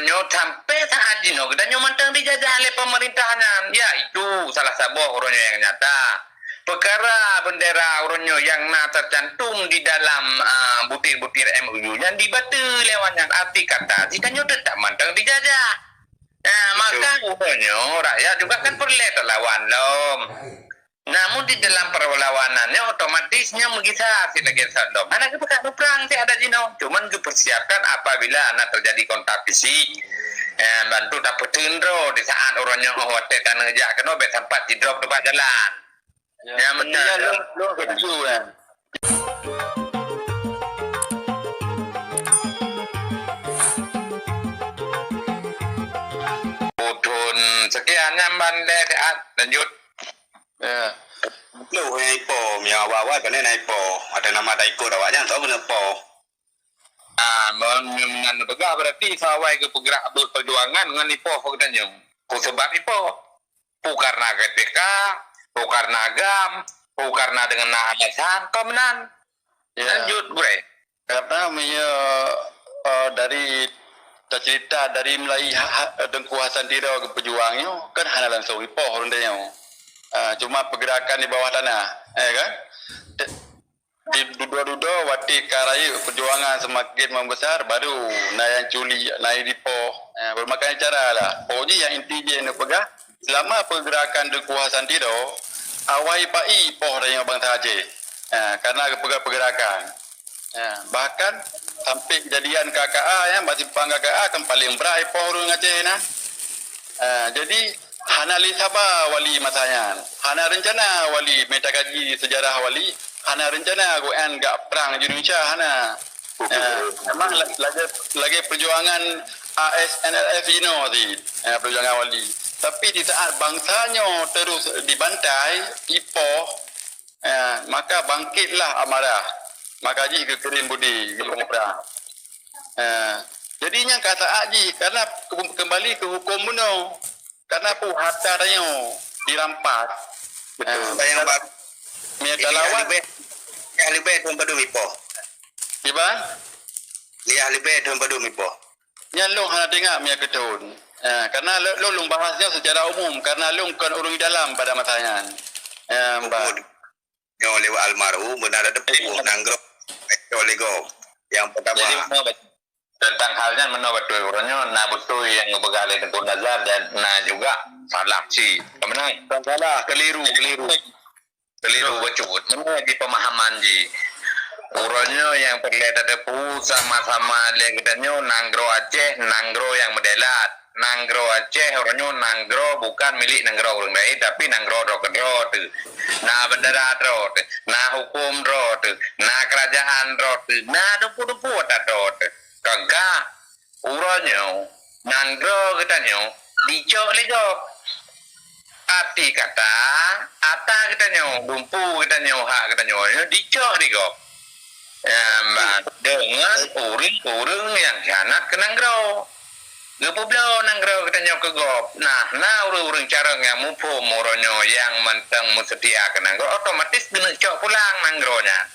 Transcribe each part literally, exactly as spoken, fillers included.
Nyoe sampai saat jinoe geutanyoe mantong dijajah lé pemerintah nyan, yaitu salah saboh uroe nyoe nyang nyata. Peukara bendera uroe nyoe nyang na teucantum di dalam, ah, butir-butir M O U nyan dibateue lé awak nyan. Arti kata, geutanyoe teutap mantong dijajah. Nah, maka uroe nyoe rakyat juga kan peureulée talawan lom. Namun di dalam perlawanan nyoe otomatis nyoe meugisa cit lagée sandom. Hana geupeugah muprang cit adat jinoe. Cuman geupersiapkan apabila na terjadi kontak fisik, eh, bantu tapeuteun droe di saat uroe nyoe watée taneuk jak keunoe bék sampat jidrop teubak jalan. Ya, ya, betul, ya. Lôn, lôn setuju, ya. Thôn sekian nyan ban lé siat lanjut. Ya. Loh, nyang ipo, meunyoe awai-awai pane na ipo. Ada nama dak ikot awak nyan, soe keuneuk po. Ah, mon meunan peugah berarti sawai geupeugrak berperjuangan ngon ipo geutanyoe. Ku sebab ipo. Pu karena K P K, pu karena GAM, pu karena dengan na alasan, kon meunan. Ya. Lanjut, Gurée. Karena meunyoe, eh, dari tacerita dari mulai ha-, ha-, Teungku Hasan Tiro geupejuang nyoe, kan hana langsung ipoh rundeng nyoe. Ah, cuma pergerakan di bawah tanah, ya kan? Te-, di dudoe-dudoe watée ka rayeuk perjuangan semakin membesar, baru na nyang culi, na nyang dipoh. Eh, bermacam cara lah. Pokok jih nyang inti jih neupeugah, selama pergerakan Teungku Hasan Tiro, awai pai poh tanyoe bansa Aceh. Eh, karena pergerakan. Eh, bahkan sampai kejadian K K A, ya, bak simpang K K A kan paling brat ipoh ureuëng Aceh na. Eh, jadi, hana lé saba wali masa nyan. Hana rencana wali, meunyoe takaji sejarah wali, hana rencana gobnyan gak prang di Indonesia, hana. Eh, memang la-, lagée, lagée perjuangan A S N L F jinoe cit, eh, perjuangan wali. Tapi di saat bansa nyoe terus dibantai, ipoh, eh, maka bangkitlah amarah. Maka jih geukirim budi, geukirim prang. Eh, jadi nyan ka saat jih, karena ke-, kembali ke hukum bunoe. Karena peue harta tanyoe dirampas. Betul. Ah, bayang bak. Meunyoe talawan. Liah leubeh, liah leubeh thon padum ipoh. Kiban? Liah leubeh thon padum ipoh. Nyan lôn hana teuingat meunyoe keu thon. Ah, karena lôn, lôn, lôn bahas nyoe secara umum, karena lôn kon ureuëng dalam pada masa nyan. Ah, bah. Umum. Nyoe lewat almarhum, beuna dak teupeu, nanggroe, nyoe lego. Yang pertama. Jadi, Teuntang hal nyan meunoe beutôi, uroe nyoe na beutôi nyang geupeugah lé Teungku Nazar dan na juga salah cit. Ka meunan? Bukan salah, keliru, keliru. Keliru bacut. Meunoe jih pemahaman jih. Uroe nyoe nyang peureulée tateupeue sama-sama lé geutanyoe nanggroe Aceh, nanggroe nyang meudèelat. Nanggroe Aceh uroe nyoe nanggroe bukan milék nanggroe ureuëng laén, tapi nanggroe droe keudroe teuh. Na bendera droe teuh, na huköm droe teuh, na keurajeuen droe teuh, na dumpeue-dumpeue ata droe teuh. Ka, ka, uroe nyoe, nanggroe geutanyoe jicok lé gob. Arti kata, ata geutanyoe, dumpeue geutanyoe, hak geutanyoe, jicok lé gob. Em, deungon ureuëng-ureuëng nyang khianat keu nanggroe. Geupeubloe nanggroe geutanyoe keu gob. Nah, na ureuëng-ureuëng carông nyang muphom uroe nyoe nyang mantong meuseutia keu nanggroe, otomatis geuneuk cok pulang nanggroe nyan.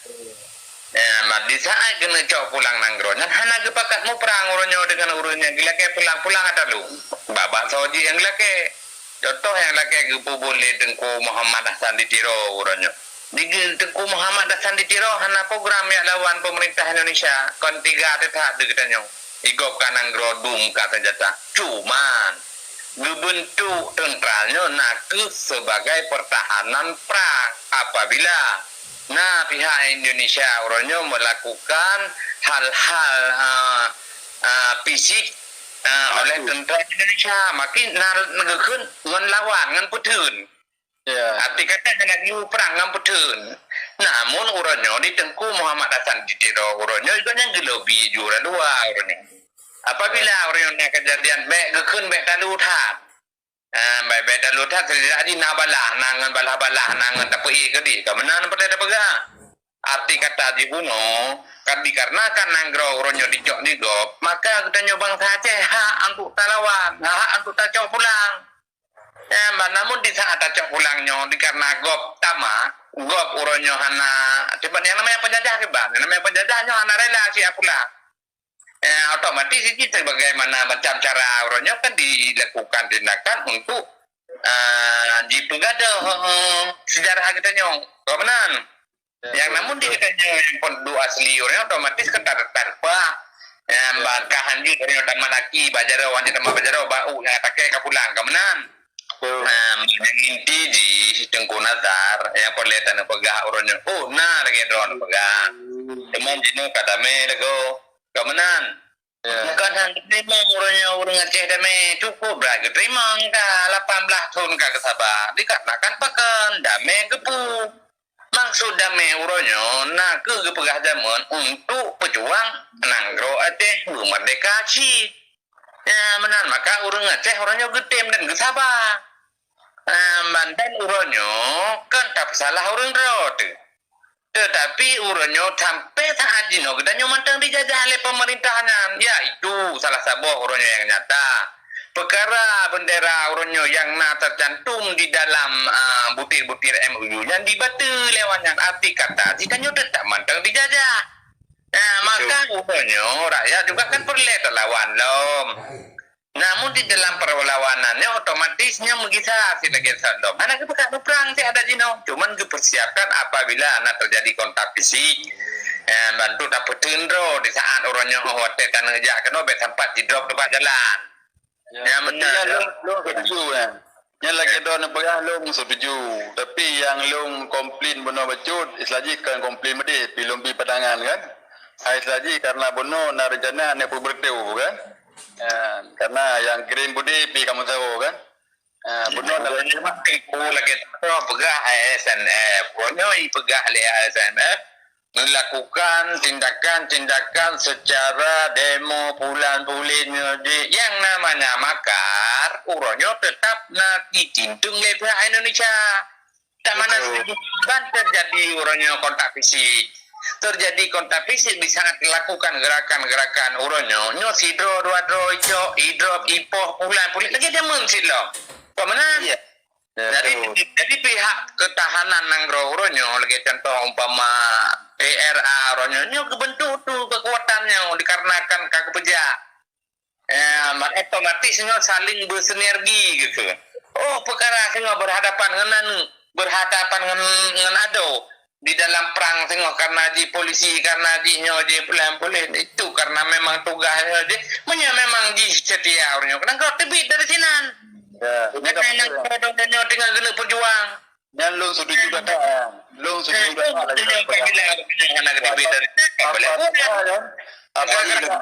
Ya, ma-, di saat geuneuk cok pulang nanggroe nyan, hana geupakat muprang uroe nyoe deungon ureuëng nyang geulakée pulang-pulang ata lôn. Babah soe jih nyang geulakée. Contoh nyang lakée geupeubuet lé Teungku Muhammad Hasan di Tiro uroe nyoe. Di Teungku Muhammad Hasan di Tiro hana program jak lawan peumeurintah Indonesia, kon tiga teuh that di geutanyoe. Igob ka nanggroe dum ka seunjata. Cuman, geubeuntuk teuntra nyoe nakeuh sebagai pertahanan prang apabila na pihak Indonesia uroe nyoe melakukan hal-hal, a, a, fisik, a, oleh teuntra Indonesia. Makin na geukheun ngon lawan, ngon peutheun. Ya. Arti kata hana geuyue prang ngon peutheun. Namun uroe nyoe di Teungku Muhammad Hasan di Tiro uroe nyoe, gobnyan geulobi ju ureuëng luwa uroe nyoe. Apabila uroe nyoe na keujadian bék geukheun bék talu that. Ah, bék, bék talu that, seulirak jih na balah, na ngon balah-balah, na ngon tapeuék keudeh. Ka meunan peureulée tapeugah. Arti kata jih bunoe, ka dikarenakan nanggroe uroe nyoe dicok di gob, maka geutanyoe bansa Aceh hak untuk talawan, hak untuk tacok pulang. Ya, ma-, namun di saat tacok pulang nyoe, dikareuna gob tama, gob uroe nyoe hana, sebab nyang namanya penjajah kiban, nyang namanya penjajah nyoe hana rela siat pulang. Eh, otomatis ini sebagaimana macam cara orang nyoe kan dilakukan tindakan untuk, eh, jipeugadoh, eh, sejarah kita nyoe. Ka meunan. Ya, yang betul, namun di kita nyoe yang penduduk asli orang nyoe otomatis kan tak, tak apa. Ya, bahkan hanjeuet orang nyoe tamat laki, bak jaroe, hanjeuet tamat bak jaroe, bak u, nyang pakai ka pulang, ka meunan. Betul. Nah, yang inti jih Teungku Nazar, yang boleh taneuk peugah orang nyoe, oh, na lagèe droe neupeugah. Cuman jinoe ka damé lagoe, ka meunan. Ya. Bukan hana teurimong ureueng nyoe ureueng Aceh damé, cukup brat geuteurimong ka lapan blah thon ka geusaba. Dikarenakan pakon damé geupeu. Maksud damé uroe nyoe na kheueh geupeugah jameun untuk peujuang nanggroe Aceh beumeurdeka cit. Ya, meunan maka ureueng Aceh uroe nyoe geutem dan geusaba. Ah, bandan uroe nyoe kon tapeusalah ureueng droe teuh. Teutapi uroe nyoe sampoe saat jinoe geutanyoe mantong dijajah lé peumeurintah nyan, yaitu salah saboh uroe nyoe nyang nyata. Peukara bendera uroe nyoe nyang na teucantum di dalam, ah, butir-butir M O U nyan dibateue lé awak nyan, arti kata geutanyoe teutap mantong dijajah. Nah, maka uroe nyoe rakyat juga kan peureulée teulawan lom. Namun di dalam perlawanan nyoe otomatis nyoe meugisa cit lagée sandom. Hana geupeugah muprang cit adat jinoe. Cuman geupersiapkan apabila na terjadi kontak fisik, eh, bantu tapeuteun droe di saat uroe nyoe watée taneuk jak keunoe bék sampat jidrop teubak jalan. Ya, ya, tapi benar, nyan ya. Lôn, lôn setuju, ya. Nyan lagée droe neupeugah lôn setuju. Tapi nyang lôn komplain bunoe bacut, istilah jih kon komplain meudeh, pi lôn bi pandangan kan. Hai istilah jih karena bunoe na rencana aneuk peubeurteu kan. Ya, karena nyang kirim beudé pi kamoe sawoe kan. Ah, bunoe dalam tipu lagée contoh peugah I S N F. Bunoe peugah lé I S N F melakukan tindakan-tindakan secara demo pulan pulit nyoe di, yang namanya makar, uroe nyoe tetap na ditintung lé pihak Indonesia. Tak mana setuju ban terjadi uroe nyoe kontak fisik. Terjadi kontak fisik di saat dilakukan gerakan-gerakan uroe nyoe, nyoe sidroe dua droe icok, idrop, ipoh, pulan pulit lagée jameun cit lom. Ka meunan? Iya. Ya, jadi, betul. Jadi pihak ketahanan nanggroe uroe nyoe lagée contoh umpama P R A uroe nyoe, nyoe geubentuk tu kekuatan nyoe dikarenakan ka geupeujak. Eh, ma-, otomatis nyoe saling bersinergi gitu. Oh, peukara singoh berhadapan ngon anu, berhadapan ngon, ngon adoe di dalam perang singoh karena jih polisi, karena jih nyoe jih pulan pulit. Itu karena memang tugas nyoe jih. Meunyoe memang jih setia ureueng nyoe, kenapa teubiet dari sinan? Ya, jangan nang nyoe tinggal keuneuk peujuang. Nyan lôn setuju gata. Lôn setuju gata lagi. Apabila, apabila,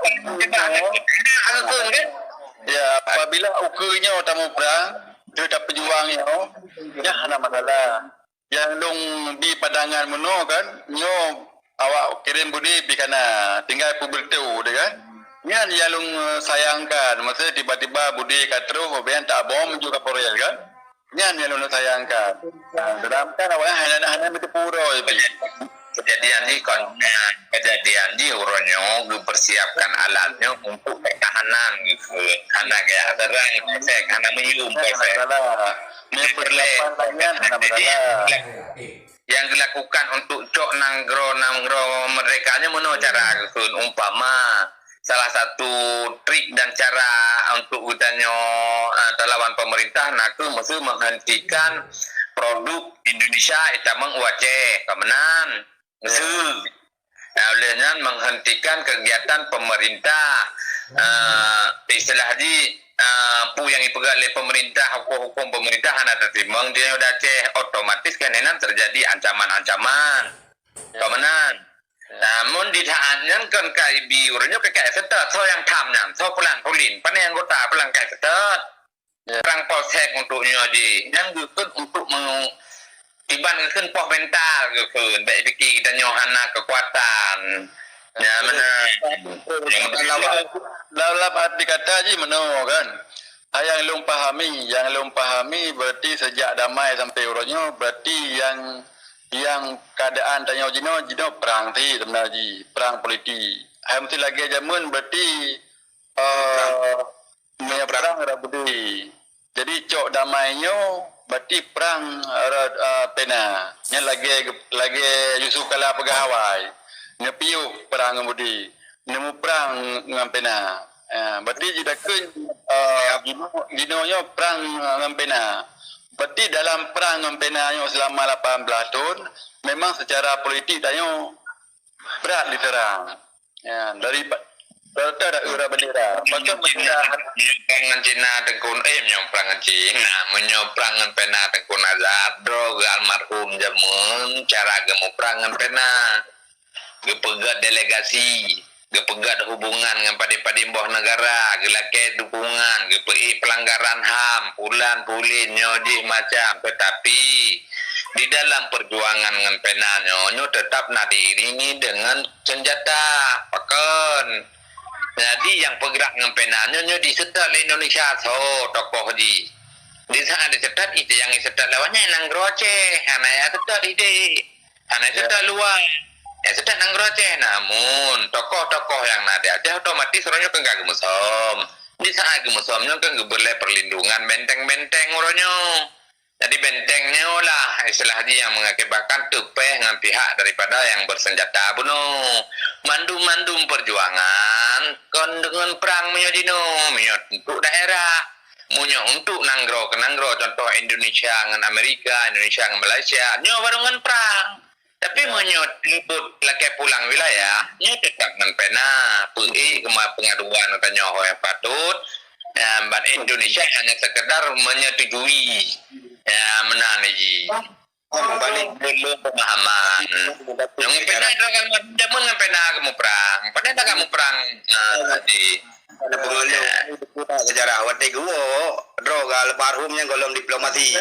ya, apabila ukeue nyoe tamuprang, teu tapeujuang nyoe, nyan hana masalah. Nyang lôn bi pandangan meunoe kan, nyoe awak kirim beudé pi kana, tinggai peubeurteu deh kan. Nyan nyang lôn sayangkan, maksudnya tiba-tiba beudé ka troh, ubé tak bom ju Kapolres kan. Nyan nyang lôn sayangkan. Nah, sedangkan awaknyan hana, hana meuteupeu uroe pih. Kejadian jih kon, kejadian jih uroe nyoe geupersiapkan alat nyoe untuk pertahanan gitu. Hana gaya terang, efek, hana meuyum, efek. Hana masalah. Nyoe persiapan laén hana masalah. Yang dilakukan untuk cok nanggroe-nanggroe merdeka nyoe meunoe cara gitu. Umpama salah satu trik dan cara untuk geutanyoe, eh, talawan pemerintah nakeuh meusti menghentikan produk Indonesia itamong u Aceh, ka meunan. Meusti. Nah, oleh nyan menghentikan kegiatan pemerintah. Eh, istilah jih, eh, peue nyang ipeugah lé pemerintah, huköm-huköm pemerintah hana teutimong di Aceh, otomatis kan inan terjadi ancaman. Ka meunan. Namun di saat nyan kon ka ibi ureueng nyoe ka, ka seutôt, soe nyang tham nyan, soe pulan pulin, pane anggota pulan ka seutôt. Ya. Perang polsek untuk nyoe jih, nyan geukheun untuk meng-, iban geukheun poh mental geukheun, bèk pike geutanyoe hana kekuatan. Ya, meunan. Dalam, dalam arti kata jih meunoe kan. Hai nyang lôn pahami, nyang lôn pahami berarti sejak damai sampai uroe nyoe, berarti nyang, nyang keadaan tanyoe jinoe, jinoe perang cit sebenarnya jih, perang politik. Hai meusti lagèe jameun berarti, eh, meunyoe perang rot beudé. Jadi cok damai nyoe berarti perang rot, eh, pena. Nyan lagèe, lagèe Yusuf Kala peugah awai. Neupiôh perang ngon beudé. neumuprang ngon pena. Ha, berarti jidakeueng, eh, jinoe, jinoe nyoe prang ngon pena. Berarti dalam prang ngon pena nyoe selama lapan belas thon, memang secara politik tanyoe brat diserang. Ya, dari pa-, serta daerah bendera. Pakon bendera? Nyoe prang ngon Cina Teungku, eh, nyoe prang ngon Cina. Meunyoe prang ngon pena Teungku Nazar, droe geualmarhum jameun cara geumuprang ngon pena. Geupeugét delegasi, geupeugét hubungan ngon padé-padé boh neugara, geulakée dukungan, geupeuék peulanggaran ham, pulan pulen nyoe jih macam. Teutapi, di dalam peujuangan ngon pena nyoe, nyoe teutap na diiringi deungon seunjata. Pakon? Jadi, nyang peugrak ngon pena nyoe, nyoe diseutôt lé Indonesia soe tokoh jih. Di saat diseutôt, itu nyang diseutôt lawan nyan nanggroe Aceh, hana nyang seutôt idéh. Hana seutôt luwa. Nyang seutôt nanggroe Aceh. Namun, tokoh-tokoh nyang na di Aceh otomatis uroe nyoe kan ka geumeusom. Di saat geumeusom nyoe kan geubri lé perlindungan benteng-benteng uroe nyoe. Jadi, benteng nyoe lah istilah jih nyang mengakibatkan teupeh ngon pihak daripada nyang bersenjata bunoe. Mandum-mandum perjuangan kon deungon prang meunyoe jinoe, meunyoe untuk daerah. Meunyoe untuk nanggroe keu nanggroe, contoh Indonesia ngon Amerika, Indonesia ngon Malaysia, nyoe baru ngon prang. Tapi meunyoe luput lakée pulang wilayah, nyoe teutap ngon pena. Peuék keuma peungaduan tanyoe ho nyang patut. Ya, ban Indonesia hanya sekedar menyetujui. Ya, meunan jih. Balik dulu pemahaman. Ngon pena droe kan, jameun ngon pena geumuprang. Pena dah geumuprang. Ah, jadi. Ada pengunjung sejarah watée geuwoe, droe almarhum nyan gohlom diplomasi.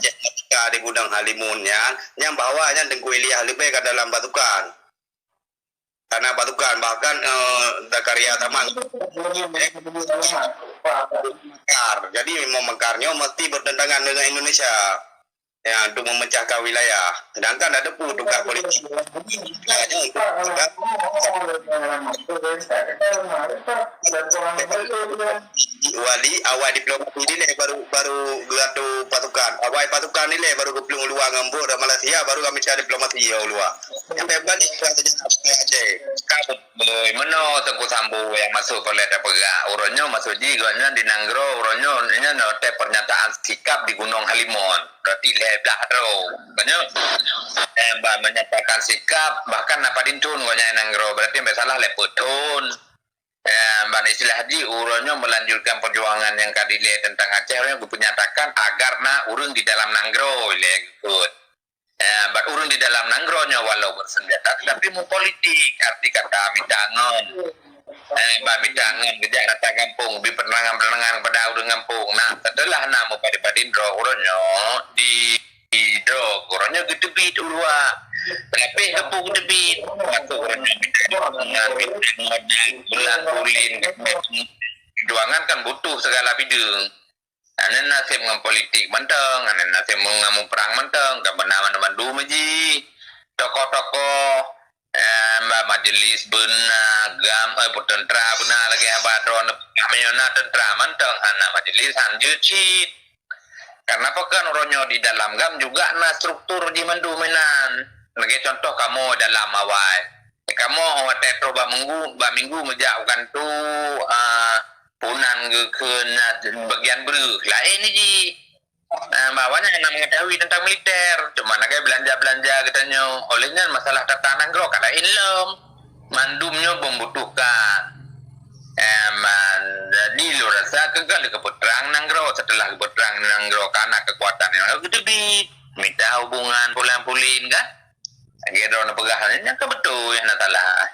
Ketika di Gudang Halimun nyan, nyang bahwa nyan Teungku Ilyas leubeh ka dalam pasukan. Karena pasukan, bahkan, eh, Zakaria Saman. Mekar. Jadi, memang Mekar nyoe mesti bertentangan dengan Indonesia. Ya, untuk memecahkan wilayah. Sedangkan ada pun tugas politik. Hanya untuk memecahkan wali awai diplomasi ni leh baru, baru geuatur pasukan. Awai pasukan ni leh baru geuplueng luwa ngon bot dan Malaysia, baru kami cari diplomasi ya luwa. Sampai balik ke sejarah Aceh. Ka beutôi meunoe Teungku Sambo nyang masuk oleh tapeugah. Uroe nyoe maksud jih gobnyan di nanggroe, uroe nyoe nyan note pernyataan sikap di Gunong Halimon. Berarti lhèe blah droe. Gobnyan, eh, ba-, menyatakan sikap, bahkan na padum thôn gobnyan nanggroe. Berarti sampai salah lhèe peuet thôn. Eh, ban istilah jih uroe nyoe melanjutkan perjuangan nyang ka dilèe teuntang Aceh, uroe nyoe geupenyatakan agar na ureueng di dalam nanggroe ilèe geukheun. Eh, ban ureueng di dalam nanggroe nyoe walau bersenjata tetapi meupolitik, arti kata mita ngon. Eh, ban mita ngon geujak rata gampông, bi peunerangan-peunerangan kepada ureueng gampông. Nah, seuteulah na meupadum-padum droe uroe nyoe di, di droe uroe nyoe geuteubiet u luwa. Tapi geupeu geuteubiet, waktu uroe nyoe mita ngon, mita ngon, bulan, ulin, perjuangan kan butuh segala bidang. Aneuk naseb ngon politik mantong, aneuk naseb ngon muprang mantong, ka beuna mandum-mandum jih. Tokoh-tokoh, eh, ba majelis beuna, GAM, eh, peuteuntra beuna lagèe haba droeneuh. Meunyoe na teuntra mantong, hana majelis, han jeuet cit. Karena pakon uroe nyoe di dalam GAM juga na struktur jih mandum inan. Lagèe contoh kamoe dalam awai. Kamoe watèe troh bak minggu, bak minggu meujak u kantô, ah, punan geukheun, ah, bagian breueh. Laén jih. Ah, bahwa nyan hana mengetahui tentang militer. Cuma lagèe belanja-belanja geutanyoe. Oleh nyan masalah tata nanggroe ka laén lom. Mandum nyoe membutuhkan. Eh, man, jadi lôn rasa keu ka lheueh geupeutrang nanggroe. Setelah geupeutrang nanggroe ka na kekuatan nyang geuteubiet. Mita hubungan pulan-pulen kan. Lagèe droeneuh peugah nyan ka beutôi, hana salah.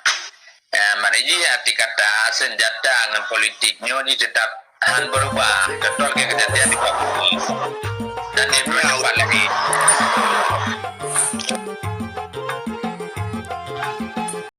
Eh, makna jih arti kata senjata ngon politik nyoe jih teutap han beurubah. Contoh